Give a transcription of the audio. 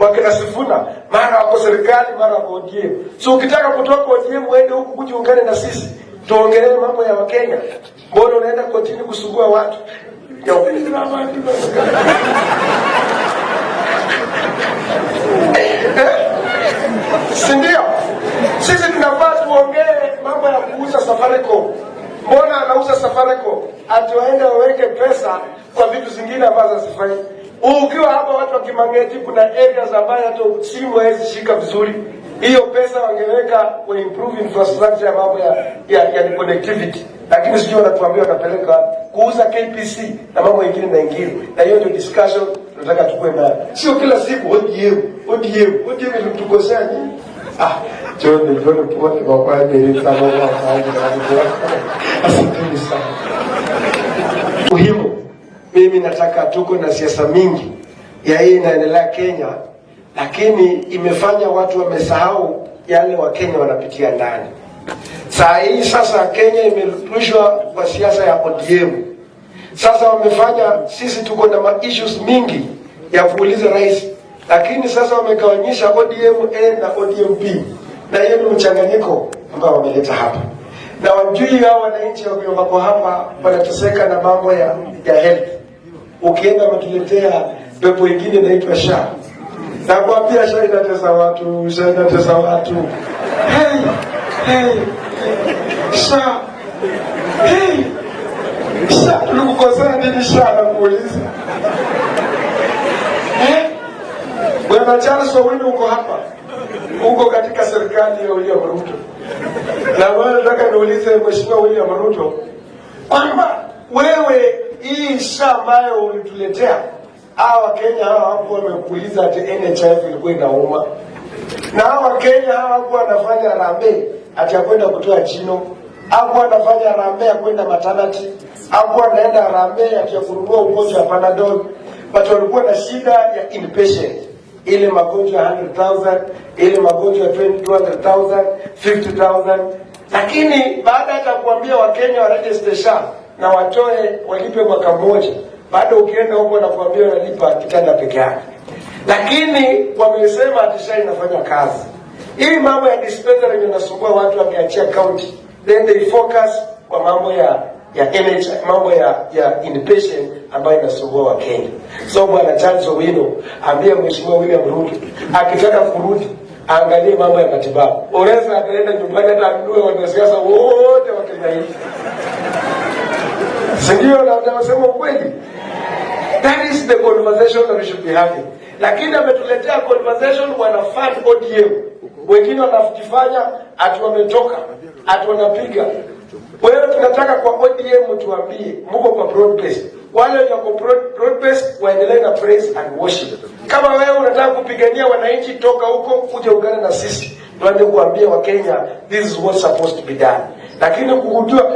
Wakina Sifuna mara wako serikali, mara wako ODM. So ukitaka kutoka ODM uende huku kuja ungane na sisi tuongelee mambo ya Wakenya. Mbona unaenda kotini kusumbua watu? Ya abantu. Si ndio? Sisi tunafaa tuongee mambo ya kuuza Safaricom. Mbona anauza Safaricom? Ati waende waweke pesa kwa vitu zingine ambazo hazifai. Ukiwa hapa watu wa Kimang'eti, kuna areas ambayo hata simu haiwezi shika vizuri. Hiyo pesa wangeweka kwa improve infrastructure ya mambo ya connectivity, lakini sijui wanatuambia wanapeleka kuuza KPC na mambo mengine na ingine, na hiyo ndio discussion tunataka tukue nayo, sio kila siku ODM ODM ODM. Ilitukosea nyinyi. Ah, John John pole kwa kweli sana kwa asanteni sana. Muhimu, mimi nataka tuko na siasa mingi ya hii inaendelea Kenya, lakini imefanya watu wamesahau yale Wakenya wanapitia ndani. Saa hii sasa Kenya imerushwa kwa siasa ya ODM. Sasa wamefanya sisi tuko na ma issues mingi ya kuuliza rais, lakini sasa wamegawanyisha ODM A na ODM B, na hiyo ni mchanganyiko ambao wameleta hapa, na wajui hao wananchi wako hapa wanateseka na mambo ya health. Ukienda wametuletea pepo ingine inaitwa SHA. Nakwambia SHA inatesa watu, SHA inatesa watu. Hey, hey, SHA, hey, SHA, tulikukosea nini SHA? Nakuuliza eh? Bwana Charles Owino uko hapa, uko katika serikali ya William Ruto, na wewe nataka niulize Mheshimiwa William Ruto kwamba wewe hii SHA ambayo ulituletea hawa Wakenya hawa hawakuwa wamekuuliza ati NHIF ilikuwa inauma, na hawa Wakenya hawa hawakuwa wanafanya harambee ati ya kwenda kutoa jino, hawakuwa wanafanya harambee ya kwenda maternity, hawakuwa wanaenda harambee ati ya kununua ugonjwa wa Panadol, but walikuwa na shida ya inpatient, ile magonjwa ya 100,000, ile magonjwa ya 200,000, 50,000. Lakini baada hata kuambia Wakenya wa register SHA na watoe walipe mwaka mmoja, bado ukienda huko nakuambia wanalipa kitanda peke yake, lakini wamesema ati SHA inafanya kazi. Hii mambo ya dispensary yenye inasumbua watu wakiachia county, then they focus kwa mambo ya NH, mambo ya inpatient ambayo inasumbua Wakenya. So Bwana Charles Owino, ambia Mheshimiwa William Ruto akitaka kurudi aangalie mambo ya matibabu. Oresa ataenda nyumbani hata anunue wanasiasa wote wa Kenya hii, si ndio? Na nasema ukweli. That is the conversation that we should be having. Lakini ametuletea conversation wana fund ODM, wengine wanajifanya ati wametoka ati wanapiga. Wewe tunataka kwa ODM tuambie mko kwa broad based. Wale wenye wako broad based waendelee na praise and worship. Kama wewe unataka kupigania wananchi, toka huko kuja ungane na sisi tuanze kuambia Wakenya this is what's supposed to be done, lakini kugundua